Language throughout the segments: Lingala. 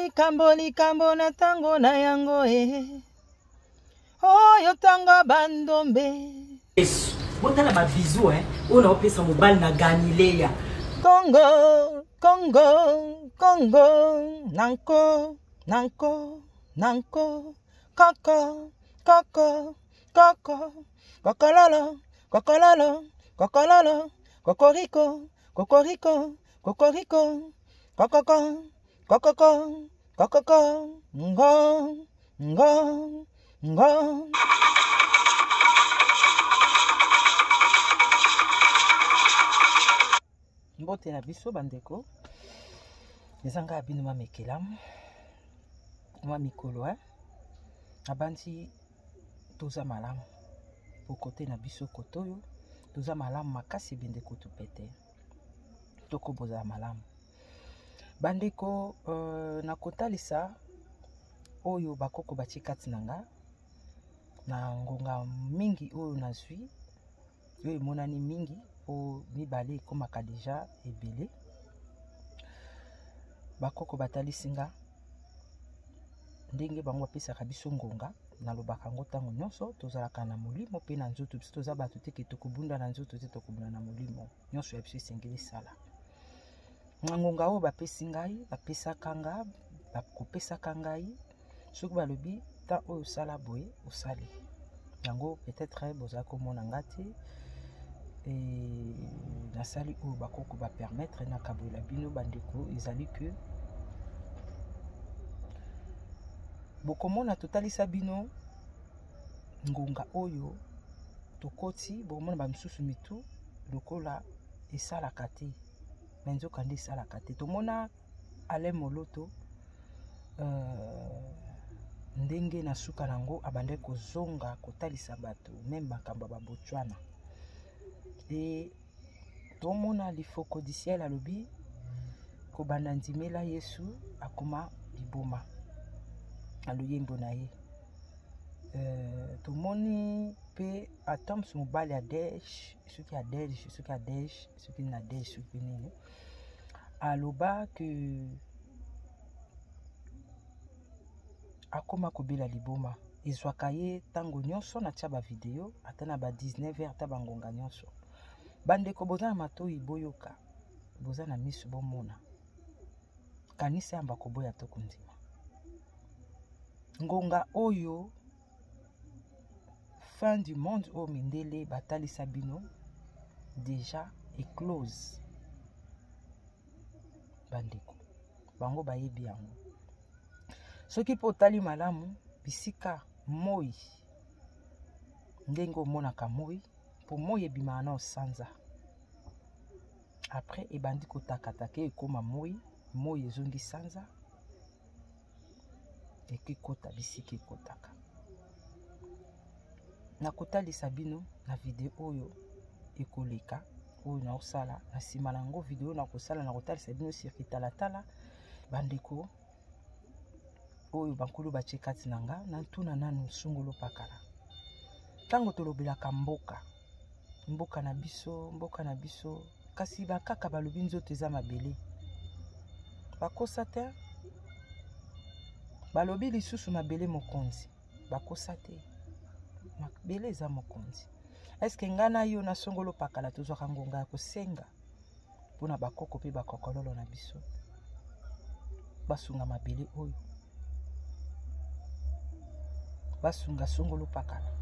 Likambo likambo na ntango na yango e oyo ntango bandombe. Yesu, botala ba bisous hein, oyo naopesa mobali na Galilea. Congo, Congo, Congo, nanko, nanko, nanko, koko, koko, koko, kokololo, kokololo, kokololo, kokoriko, kokoriko, kokoriko, kokoko, kokoko, kokoko, ngo, ngo, ngo. Mbote na biso bandeko, eza ngai ya bino mamekelamu mwa mikolo eh? Nabanzi toza malamu po kote na biso kote oyo toza malamu makasi bende kutu pete toko bozala malamu bandeko. Nakotalisa oyo bakoko batie kati na nga na ngonga mingi oyo nazwi oyo emonani mingi po mibale ekomaka deja ebele. Bakoko batalisi nga ndenge bango bapesaka biso ngonga. Nalobaka yango ntango nyonso, tozalaka na molimo mpe na nzoto. Biso toza bato te ke tokobunda na nzoto te, tokobunda na molimo. Nyonso ya biso esengeli esala na ngonga oyo bapesi ngai, bapesaka nga, bakopesaka ngai. Soki balobi temps oyo osala boye, osali yango. Peut-être bozali komona nga te, nasali oyo bakoko bapermettre nakaboyela bino bandeko. Ezali ke bokomona totalisa bino ngonga oyo tokoti, bokomona bamisusu mitu lokola esalaka te, me nzoka nde esalaka te. Tomona Alain Moloto ndenge na suka nango abandaki kozonga kotalisa bato meme makambo ya babotswana. E tomona Lifoko du Ciel alobi kobanda ndimela Yesu akoma liboma na loyembo na ye. Tomoni mpe Atoms mobali ya Dej, soki Adej, soki Adej, soki na Dej, soki nini, aloba ke akoma kobela liboma ezwaka ye ntango nyonso. Natia bavideo ata na ba 19 heures, ata bangonga nyonso. Bandeko, boza na matoi boyoka, boza na miso bomona. Kanisa yamba koboya to kondima ngonga oyo fin du monde oyo mindele batalisa bino déjà eclose. Bandeko, bango bayebi yango. Soki mpo otali malamu bisika moi, ndenge omonaka moi, mpo moi ebimaka na osanza, après ebandi kotakataka, ekóma moi, moi ezongi sanza, ekekota bisika ekotaka. Nakotalisa bino na video oyo ekoleka oyo naosala na nsima na yango. Video nakosala, nakotalisa bino circuit talatala. Bandeko, oyo bankulu batie kati na nga, na ntuna nanu songolo pakala. Ntango tolobelaka mboka, mboka na biso, mboka na biso, kasi bakaka balobi nzoto eza mabele, bakosa te. Balobi lisusu mabele mokonzi, bakosa te, mabele eza mokonzi. Eske ngai na yo na songolo pakala tozwaka ngonga ya kosenga mpona bakoko mpe bakokololo na biso basunga mabele oyo, basunga songolo pakala?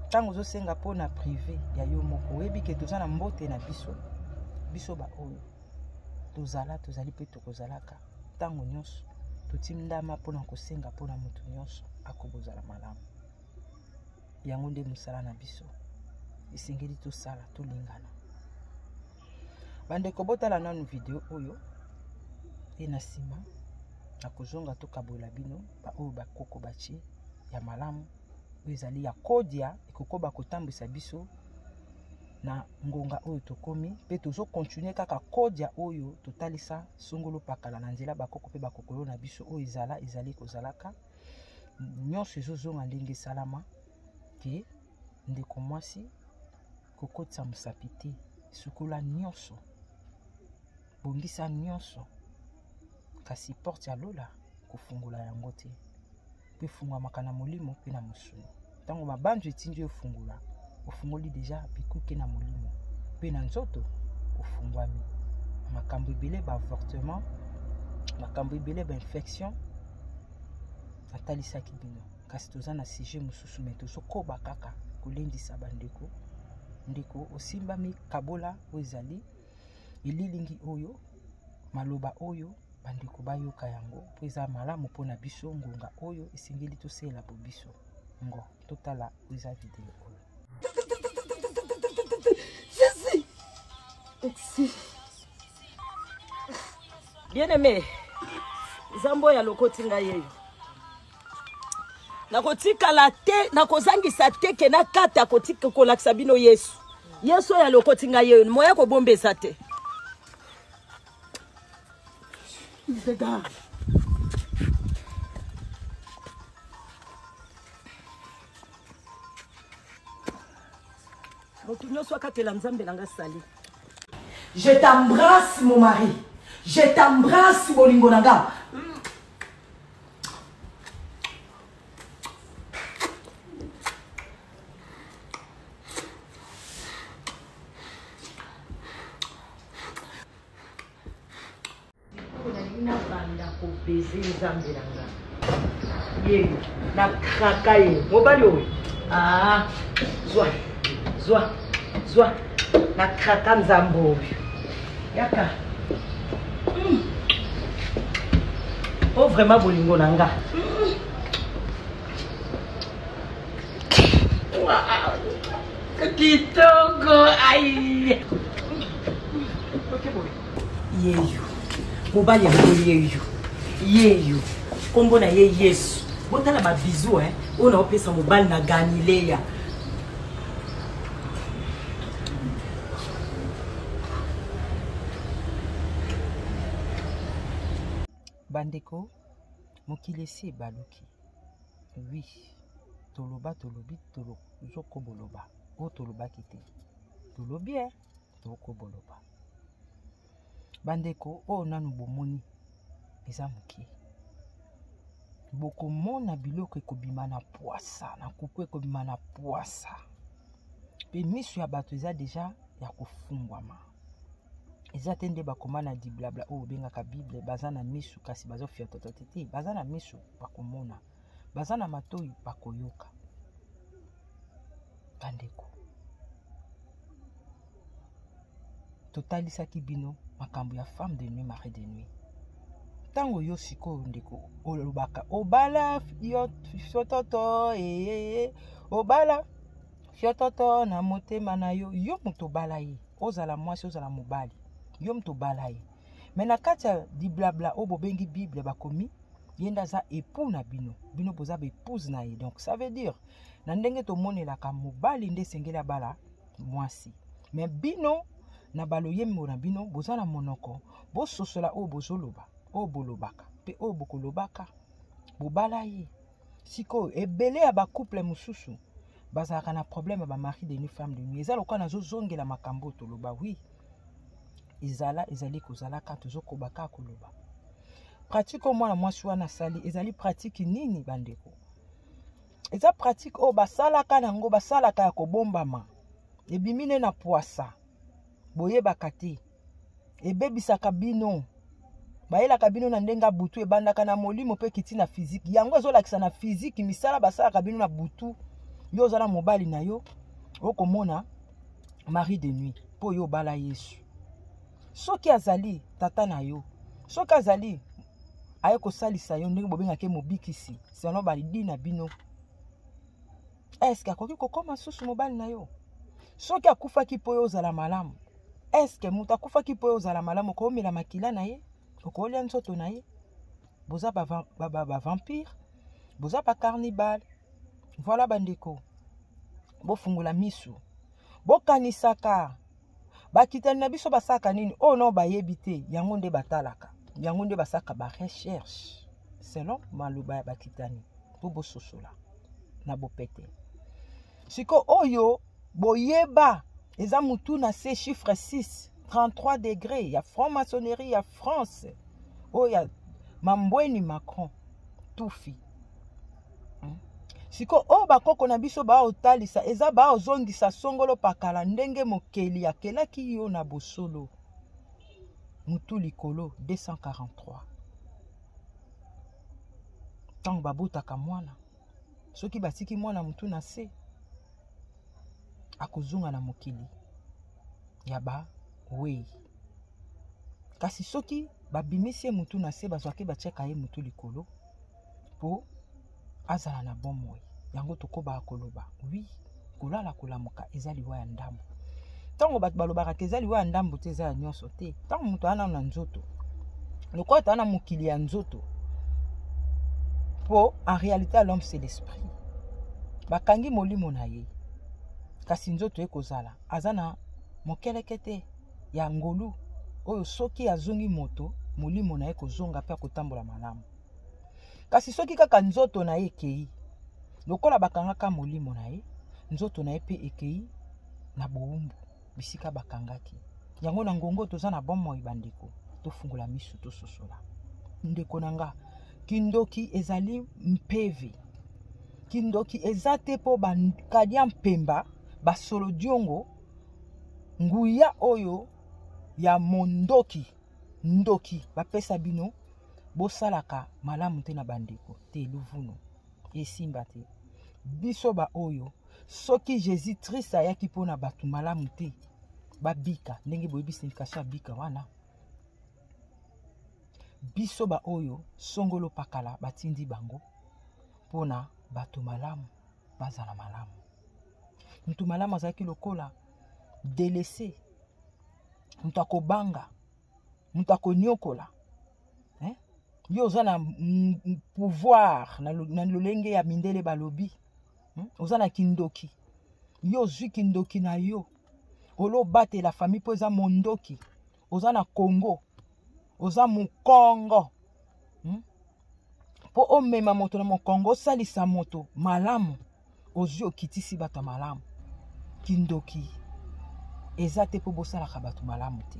Ntango ozosenga mpona privé ya yo moko, oyebi ke toza na mbote na biso. Biso baoyo tozala, tozali mpe tokozalaka ntango nyonso totindama mpona kosenga mpona moto nyonso akobozala malamu. Yango nde mosala na biso esengeli tosala, tolingana. Bandeko, botala nanu video oyo e na nsima nakozonga tokabola bino baoyo bakoko batie ya malamu, oyo ezali ya kodia ekokoba kotambwisa biso na ngonga oyo tokomi mpe tozokontinue kaka kodia oyo totalisa songolo pakala na nzela bakoko mpe bakokolo na biso. Oyo ezala, ezali kozalaka nyonso ezozonga ndenge esalama ke ndeko mwasi kokotisa mosapi te, sukola nyonso, bongisa nyonso, kasi porte ya lola. kofungola yango te mpe efungwamaka na molimo mpe na mosuni. Ntango mabanzo etindi yo ofungola, ofungoli deja bikuke na molimo mpe na nzoto ofungwami. Makambo ebele ba avortement, makambo ebele ba infection natalisaki bino, kasi toza na sujet mosusu me tozokoba kaka kolendisa bandeko. Ndeko osimbami, kabola oyo ezali elilingi oyo, maloba oyo bandeko bayoka yango mpo eza malamu mpo na biso. Ngonga oyo esengeli tosela bo biso ngo totala oyo eza video oyo. Jésus. Merci. Bien-aimé, Nzambe oyo alokoti ngai yeyo nakotikala te, nakozangisa te ke nakata kotika kolakisa bino Yesu. Yesu oyo alokoti ngai yeyo, moya kobomba eza te. Moto nyonso akatela Nzambe na nga sali. Je t'embrasse mon mari, je t'embrasse bolingo na nga. Nalingi nabanda kobeze Nzambe na nga ye na kraka ye mobali oyo. Ah, zwa zwa zwa, na kraka Nzambe oyo yaka. O vraiment bolingo na nga. Kitoko ai yeyo mobali yango yeyo yeyo nkombo na ye Yesu. Botala babizu eh, oyo naopesa mobali na Galileya. Bandeko, mokili esi ebaluki. Oui, toloba tolobi tozokoboloba oyo tolobaki te, tolobi e tokoboloba. Bandeko, oyo nanu bomoni eza moke, bokomona biloko ekobima na pwasa, na kuku ekobima na pwasa, mpe miso ya bato eza deja ya kofungwama. Eza te nde bakoma na diblabla oyo obengaka Bible, baza na miso kasi bazofiatoto te te, baza na miso bakomona, baza na matoi bakoyoka. Bandeko, totalisaki bino makambo ya femme de nuit, mari de nuit. Ntango yo sikoyo ndeko olobaka obala yo fiototo ee, obala fiototo na motema na yo, yo moto obala ye, ozala mwasi ozala mobali, yo moto obala ye. Me na kati ya diblabla oyo bobengi Bible, bakomi ye nde aza époux na bino, bino boza ba épouse na ye. Donc ça veut dire na ndenge tomonelaka mobali nde esengeli abala mwasi, me bino na baloyembo na bino boza na monoko, bososola oyo bozoloba, oyo bolobaka mpe oyo bokolobaka, bobala ye. Sikoyo ebele ya bacouple mosusu bazalaka na problème ya bamari de nuit, femme de nuit. Eza lokola nazozongela makambo oyo toloba. Oui, ezala ezali kozalaka, tozokoba kaka koloba. Pratique oyo mwana mwasi wana asali ezali pratique nini bandeko? Eza pratique oyo basalaka nango, basalaka ya kobombama, ebimi ne na pwasa, boyebaka te, ebebisaka bino, bayelaka bino na ndenge ya butu, ebandaka na molimo mpe kiti na physique. Yango ezolakisa na physique misala basalaka bino na butu. Yo oza na mobali na yo, okomona mari de nuit mpo yo obala Yesu. Soki azali tata na yo, soki azali aye kosalisa yo ndenge bobengaki mobikisi selon balidi na bino, eske akoki kokoma susu mobali na yo? Soki akufaki mpo yo ozala malamu, eske moto akufaki mpo yo ozala malamu, okomela makila na ye, okolia nzoto na ye? Boza bavampire, boza bacarnibale. Voilà bandeko, bofungola misu, bokanisaka bakitani na biso basalaka nini oyo nao bayebi te, yango nde batalaka, yango nde basalaka ba recherche selon maloba ya bakitani mpo bososola na bopete. Siko oyo boyeba eza mutu na se chiffre 6 33 degré ya franc-maçonnerie ya France oyo ya Mambweni Macron tufi. Siko oyo bakoko na biso baotalisa eza baozongisa songolo pakala ndenge mokeli akelaki yo na bosolo. Mutu likolo 243. Ntango babotaka mwana, soki batiki mwana mutu na se, akozonga na mokili ya ba wei. Kasi soki babimisi ye mutu na se, bazwaki batiaka ye mutu likolo po azala na bomoi. Yango tokobaka koloba oui, kolala kolamuka eza liwa ya ndambo. Ntango bato balobaka te eza liwa ya ndambo te, eza ya nyonso te. Ntango moto aza nano na nzoto, lokola toza na mokili ya nzoto, po en réalité l'homme c'est l'esprit. Bakangi molimo na ye, kasi nzoto ekozala aza na mokeleke te ya ngolu oyo soki azongi moto, molimo na ye kozonga pe akotambola malamu. Kasi soki kaka nzoto na ye ekei, lokola bakangaka molimo na ye, nzoto na ye pe ekei na bowumbu bisika bakangaki yango. Na ngongo toza na bomoi bandeko, tofungola misu tososola. Ndeko na nga, kindoki ezali mpeve. Kindoki eza te po bakadia mpemba basolo diongo nguya oyo ya mondoki ndoki bapesa bino bosalaka malamu te na bandeko te luvunu esimba te. Biso ba oyo soki Jésus Christ ayaki mpona bato malamu te babika ndenge boyebi signification ya bika wana, biso ba oyo songolo pakala batindi bango mpona bato malamu bazala malamu. Mutu malamu azalaki lokola délaissé, mutu akobanga, mutu akonyokola. Hein? Yo oza na pouvoir na lolenge ya mindele balobi. Oza na kindoki. Yo ozwi kindoki na yo. Olo batela famille po eza mondoki. Oza na Congo. Oza mokongo. Po omema moto na mokongo, osalisa moto malamu. Ozwi okitisi bato malamu. Kindoki eza te po bosalaka bato malamu te.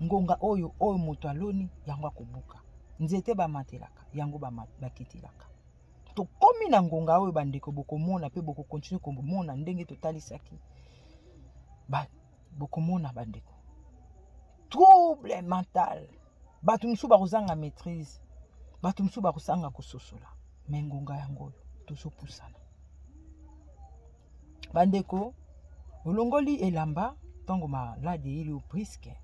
Ngonga oyo oyo moto aloni yango akobuka. Nzete bamatelaka yango bakitelaka. Tokomi na ngonga oyo bandeko bokomona pe bokokontinue komona ndenge totalisaki. Bokomona bandeko. Trouble mental. Bato mosusu bakozanga maîtrise. Bato mosusu bakozanga kososola. Mais ngonga yango oyo tozopusana. Bandeko, olongoli elamba ntango maladi eyeli yo briske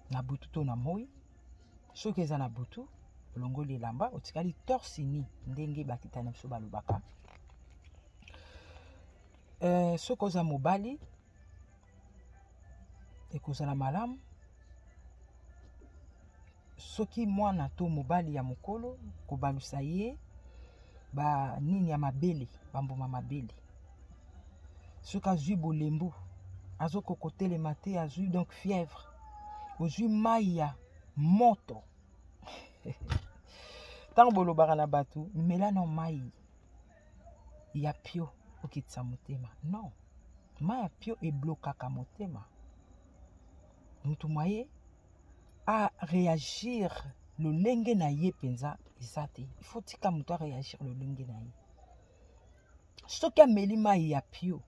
na butu to na moi. Soki eza na butu, olongoli elamba, otikali torse nu ndenge bakita na biso balobaka. Soki oza mobali, ekozala malamu soki mwana to mobali ya mokolo kobalusa ye ba nini ya mabele, bambuma mabele. Soki azwi bolembu, azokoka kotelema te, azwi donc fièvre, ozwi mai ya moto. Ntango bolobaka na bato, mela na mai ya pio okitisa motema. Non, mai ya pio eblokaka motema. Mutu mwaye a réagir lolenge na ye mpenza eza te. Il faut tika mutu a réagir lolenge na ye. Soki ameli mai ya pio,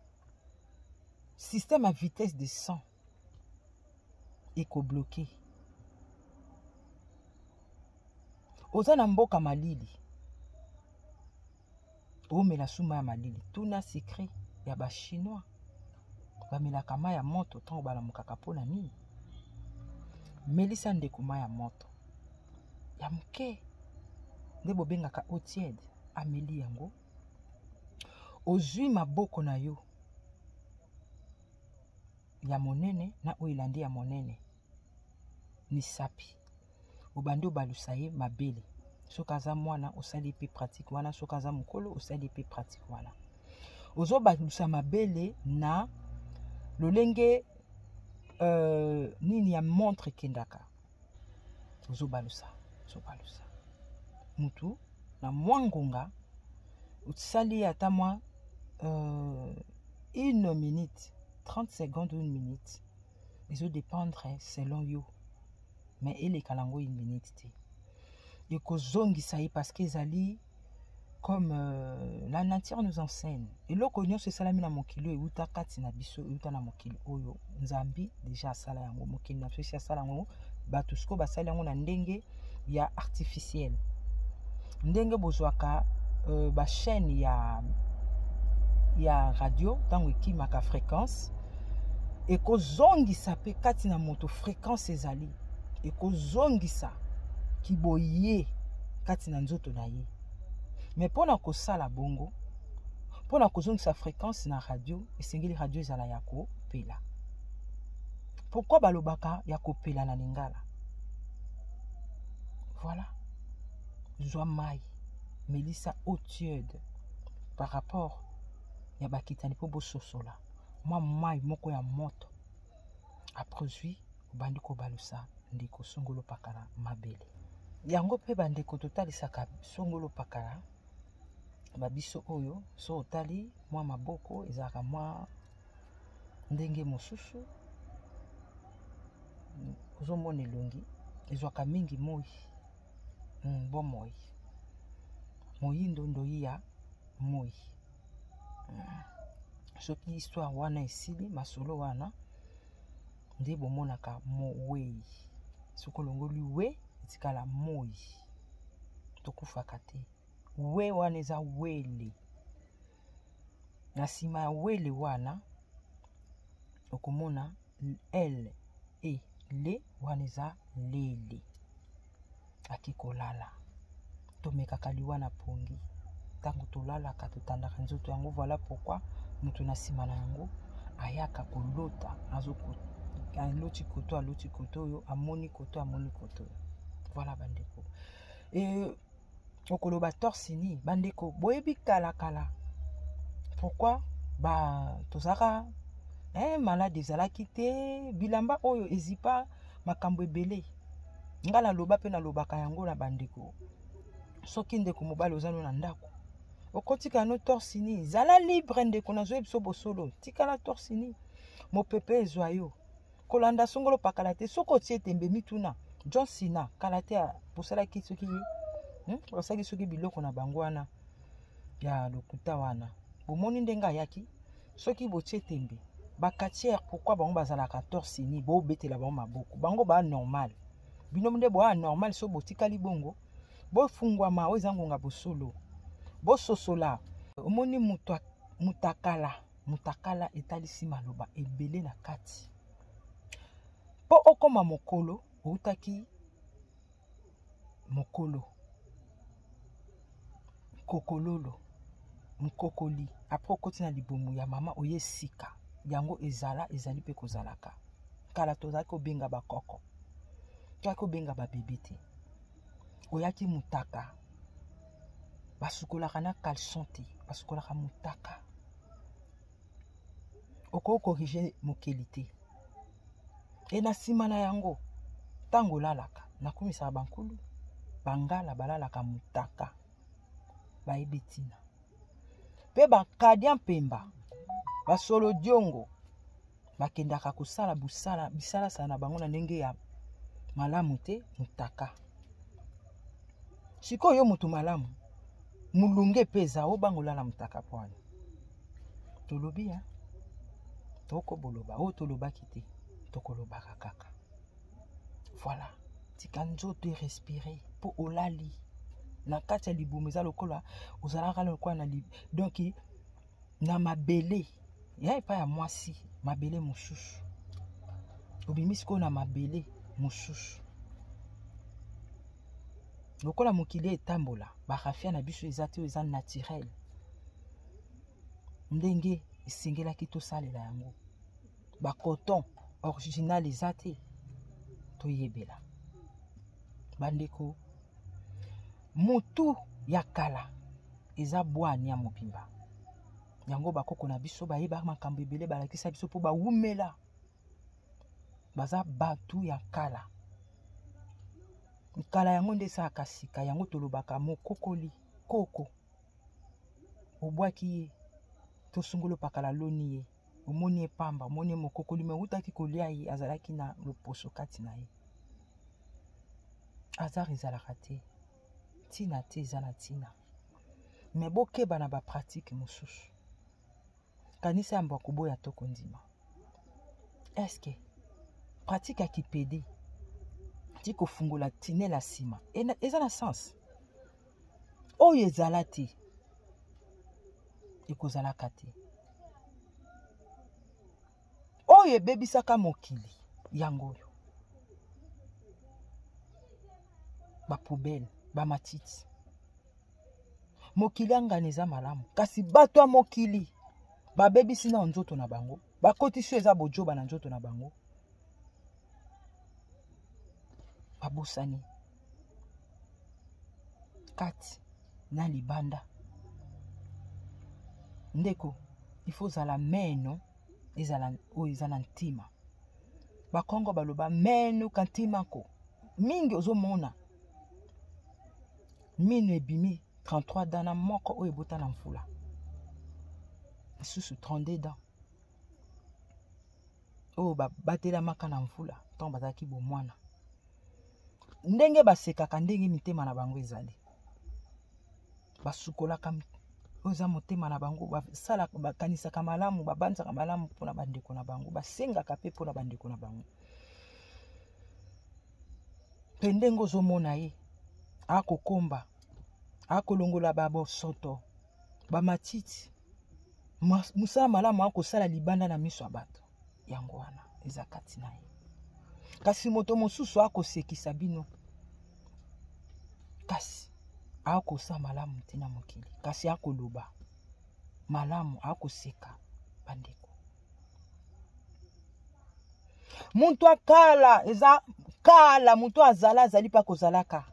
système à vitesse de sang ekobloke. Oza na mboka malili, omela suma ya malili, tuna secret ya ba chinois bamelaka mai ya moto ntango balamukaka mpona nini. Melisa ndeko mai ya moto ya moke nde bobengaka eau tiède, ameli yango. Ozwi maboko na yo ya monene na oyo elandi ya monene misapi, obandi obalusa ye mabele. Soki aza mwana osali pe pratique wana, soki aza mokolo osali pe pratique wana. Ozobalusa mabele na lolenge nini ya montre ekendaka. Ozobalusa, ozobalusa mutu na mwa ngonga, osali ata mwa 1 minute 30 secondes ou 1 minute, ezo dépendre selon yo, mais eleka nango 1 minute te. Ekozongisa ye parce que ezali comme la nature nous enseigne. Eloko nyonso esalami na mokili oyo euta kati na biso, euta na mokili oyo Nzambe deja asala yango. Mokili na biso esi asala yango, bato sikoyo basali yango na ndenge ya artificiel. Ndenge bozwaka ba chaîne ya radio ntango ekimaka fréquence, ekozongisa mpe kati na moto fréquence ezali, ekozongisa kiboye kati na nzoto na ye. Mais mpona kosala bongo, mpona kozongisa fréquence na radio, esengeli radio ezala ya kopela. Pourquoi balobaka ya kopela na lingala? Voilà, zwa mai, melisa eau tiède par rapport ya bakitani mpo bososola mwa mai moko ya moto. Après obandi kobalusa ndeko songolo pakala mabele yango. Mpe bandeko, totalisaka songolo pakala babiso oyo. So otali mwa maboko ezalaka mwa ndenge mosusu, ozomona elongi ezwaka mingi moi, bomoi moyindo ndoi ya moi. Soki histoire wana esili, masolo wana nde bomonaka mowei. Soki olongoli we, etikala moi. Tokufaka te. We wana eza wele. Na nsima ya wele wana okomona l e le, wana eza lele ake kolala. Tomekaka liwa na pongi. Ntango tolalaka, totandaka nzoto yango. Voilà pourquoi moto na nsima na yango ayaka kolota, aloti koto, aloti koto oyo, amoni koto, amoni koto oyo. Voilà bandeko. E okoloba torse nu. Bandeko, boyebi kalakala pourquoi ba tozalaka malade ezalaki te, bilamba oyo ezipa makambo ebele. Nga naloba mpe nalobaka yango na bandeko: soki ndeko mobali oza no na ndako, okotika no torse nu, zala libre. Ndeko, nazoyebi biso bosolo, tikala torse nu, mopepe ezwa yo. Kolanda songolo pakala te. Soki otie tembe, mituna John Cena. Kala te bosalaki soki, basalaki soki biloko na bango wana ya lokuta wana, bomoni ndenge ayaki. Soki botie tembe, bacatcheurs, pourquoi bango bazalaka torse nu? Bobetela bango maboko, bango baa normal, bino nde boa normal. So botikali bongo, bofungwama. Oyo eza ngonga bosolo, bososola. Omoni moto mutakala, mutakala etalisi maloba ebele na kati. Mpo okóma mokolo, outaki mokolo kokololo mokokoli, après okoti na libumu ya mama, oye sika. Yango ezala, ezali mpe kozalaka kala. Tozalaki kobenga bakoko, tozalaki kobenga babebe te. Oyaki mutaka, basukolaka na caleçon te, basukolaka mutaka. Okoki corriger mokeli te. E na nsima na yango, ntango olalaka, nakumisaka bankulu bangala, balalaka mutaka, bayebi ntina. Mpe bakadia mpemba, basolo diongo, bakendaka kosala busala bisalasala na bango na ndenge ya malamu te, mutaka. Sikoyo yo motu malamu, molunge mpe eza, obanga olala mutaka mpo wana tolobi ya tokoboloba oyo tolobaki te, tokolobaka kaka. Voilà, tika nzoto erespire mpo olali na kati ya libumu, eza lokola ozalaka lokola na donc na mabele ya epai ya mwasi, mabele mosusu. Obimi sikoyo na mabele mosusu. Lokola mokili etambola, barafia na biso eza te oyo eza naturel ndenge esengelaki tosalela yango. Bacoton original eza te. Toyebela bandeko, mutu ya kala eza bwani ya mobimba. Yango bakoko na biso bayeba makambo ebele, balakisa biso mpo bawumela, baza bato ya kala kala. Yango nde esalaka sika. Yango tolobaka mokokoli koko, obwaki ye, tosungoli opakala, loni ye, omoni ye pamba, omoni ye mokokoli, me outaki kolia ye, azalaki na loposo kati na ye. Hasard ezalaka te. ntina te, eza na ntina. Me bokeba na bapratike mosusu. Kanisa yambo ya koboya to kondima. Eske pratique ya kipede ti kofungola tinel ya nsima eza na sens? Oyo ezala te, ekozalaka te. Oyo ebebisaka mokili yango oyo, bapoubele, bamatiti. Mokili ya ngana eza malamu, kasi bato ya mokili babebisi na nzoto na bango, bakotisi oyo eza bojoba na nzoto na bango, babosani kati na libanda. Ndeko, il faut ozala meno ezala oyo eza na ntima. Bakongo baloba meno ka ntimako mingi. Ozomona mino ebimi 33 dents na moko oyo ebota na mvula, lisusu 32 dents oyo babatelamaka na mvula ntango bazalaki bomwana. Ndenge basekaka, ndenge mitema na bango ezali, basukolaka oyo eza motema na bango, basalaka, bakanisaka malamu, babanzaka malamu mpona bandeko na bango, basengaka mpe mpona bandeko na bango. Mpe ndenge ozomona ye akokomba, akolongola babosoto, bamatiti, mosala malamu akosala libanda na miso ya bato, yango wana eza kati na ye. Kasi moto mosusu akosekisa bino, kasi akosala malamu te na mokili, kasi akoloba malamu, akoseka bandeko. Muntu akala eza kala, muntu azala azali mpe akozalaka.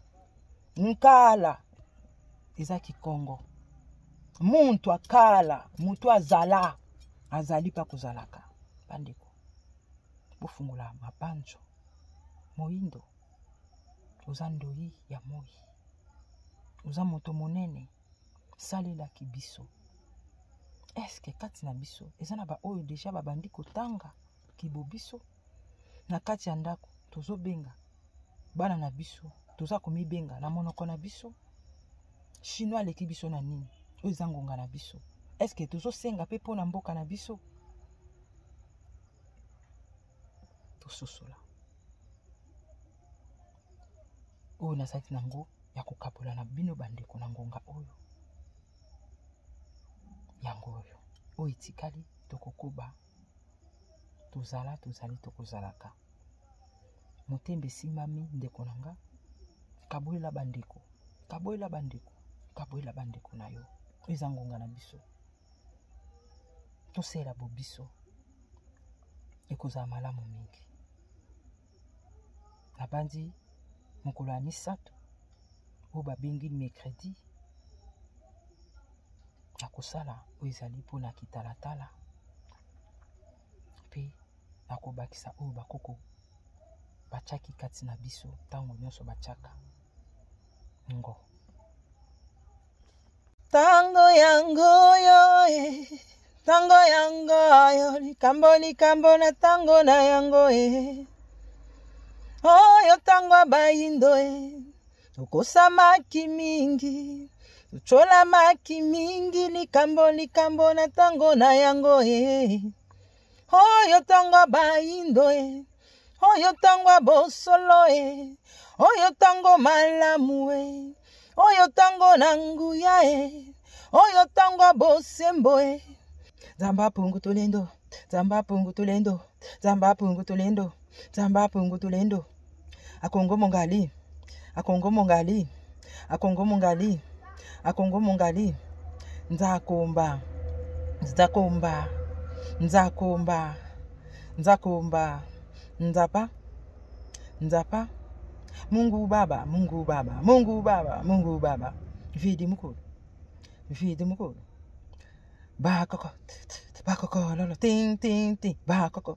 Nkala eza kikongo. Muntu akala, muntu azala azali mpe akozalaka. Bandeko, bofungola mabanzo. Moyindo oza ndoi ya moi, oza moto monene, salelaki biso. Eske kati na biso eza na baoyo deja babandi kotanga kibo biso na kati ya ndako? Tozobenga bana na biso, toza komibenga na monoko na biso. Chinois aleki biso na nini? Oyo eza ngonga na biso. Eske tozosenga mpe mpo na mboka na biso? Tososola oyo nazalaki nango ya kokabola na bino bandeko na ngonga oyo. Yango oyo oyo etikali, tokokoba. Tozala, tozali, tokozalaka. Motembe esimbami, ndeko na nga. Kaboyela bandeko, kaboyela bandeko, kaboyela bandeko na yo. Oyo eza ngonga na biso, tosala bo biso, ekozala malamu mingi. Nabandi mokolo ya misato oyo babengi mercredi, nakosala oyo ezali mpona kitalatala, mpe nakobakisa oyo bakoko batiaki kati na biso ntango nyonso batiaka ngo. Ntango yango yo e, ntango yango oyo, likambo likambo na ntango na yango e, oyo ntango bayindo e, tokosamaki mingi, totyolamaki mingi, likambo likambo na ntango na yango e, oyo ntango bayindo e, oyo ntango ya bosolo e, oyo ntango malamu e, oyo ntango na nguya e, oyo ntango ya bosembo e. Nzambe apungu tulendo, Nzambe apungu tulendo, Nzambe apungu tulendo, Nzambe apungu tulendo. Akongo mongali, akongo mongali, akongo mongali, akongo mongali. Nzakomba, nzakomba, nzakomba, nzakomba, nzapa, nzapa. Mungu Baba, Mungu Baba, Mungu Baba, Mungu Baba. Vidi mukulu, vidi mukulu. Bakoko, bakoko, lolo, ting, ting, ting, bakoko,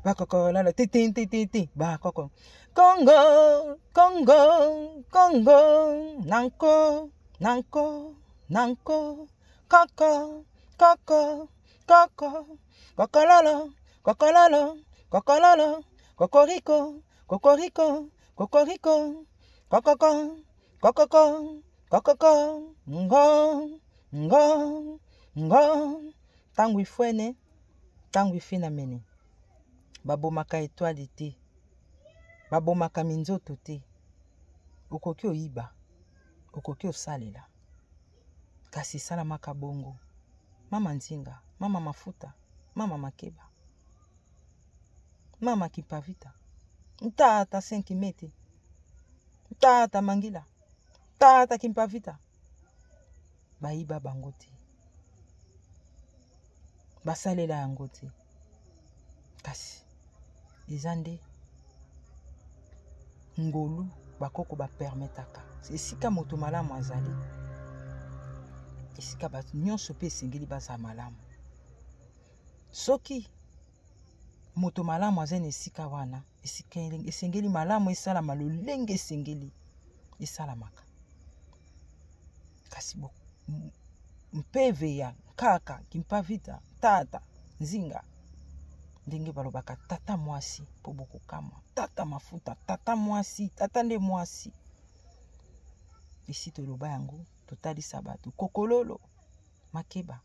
bakoko, lolo, ting, ting, ting, ting, ting, bakoko. Congo, Congo, Congo, nanko, nanko, nanko, koko, koko, koko, kokololo, kokololo, kokololo, kokoriko, kokoriko, kokoriko, kokoko, Kokoko, kokoko, ngo, ngo, ngo. Ntango ifwene, ntango ifinamene. Babomaka etoile te. Babomaka minzoto te. Okoki oyiba, okoki osalela. Kasi esalamaka bongo. Mama Nzinga, mama Mafuta, mama Makeba. Mama Kimpavita, tata Senkimete, tata Mangila, tata Kimpavita. Bayiba bango te. Basalela yango te. Kasi eza nde ngolu bakoko bapermetaka esika moto malamu azali esika bato nyonso mpe esengeli bazala malamu soki moto malamu aza na esika wana esengeli malamu esalama lolenge esengeli esalamaka kasi mpeve ya nkaka kimpavita tata nzinga ndenge balobaka tata mwasi mpo bokokamwa tata mafuta tata mwasi tata nde mwasi esi toloba yango totalisa bato kokololo makeba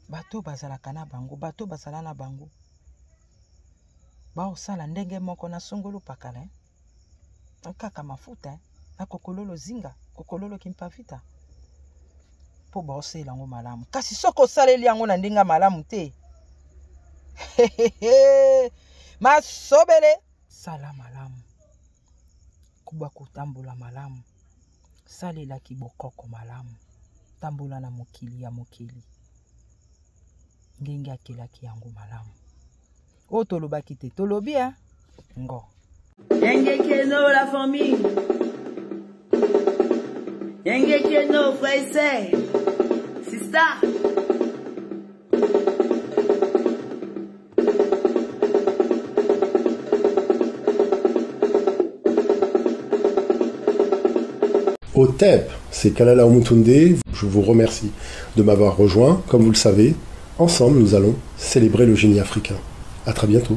bato bazalaka na bango bato bazala na bango baosala ndenge moko na songolo pakala eh? kaka mafuta eh? na kokololo zinga kokololo kimpavita mpo baosalela yango malamu kasi soki osaleli yango na ndenge ya malamu te masobele sala malamu kuba kotambola malamu Salela kibokoko malamu. Tambola na mokili ya mokili ndenge akelaki yango malamu. Oyo tolobaki te, tolobi ya ngo. Yenge Keno la famille. Yenge Keno frère et sœur. Sister. Otep, c'est Kalala Omutunde. Je vous remercie de m'avoir rejoint. Comme vous le savez, ensemble, nous allons célébrer le génie africain. À très bientôt.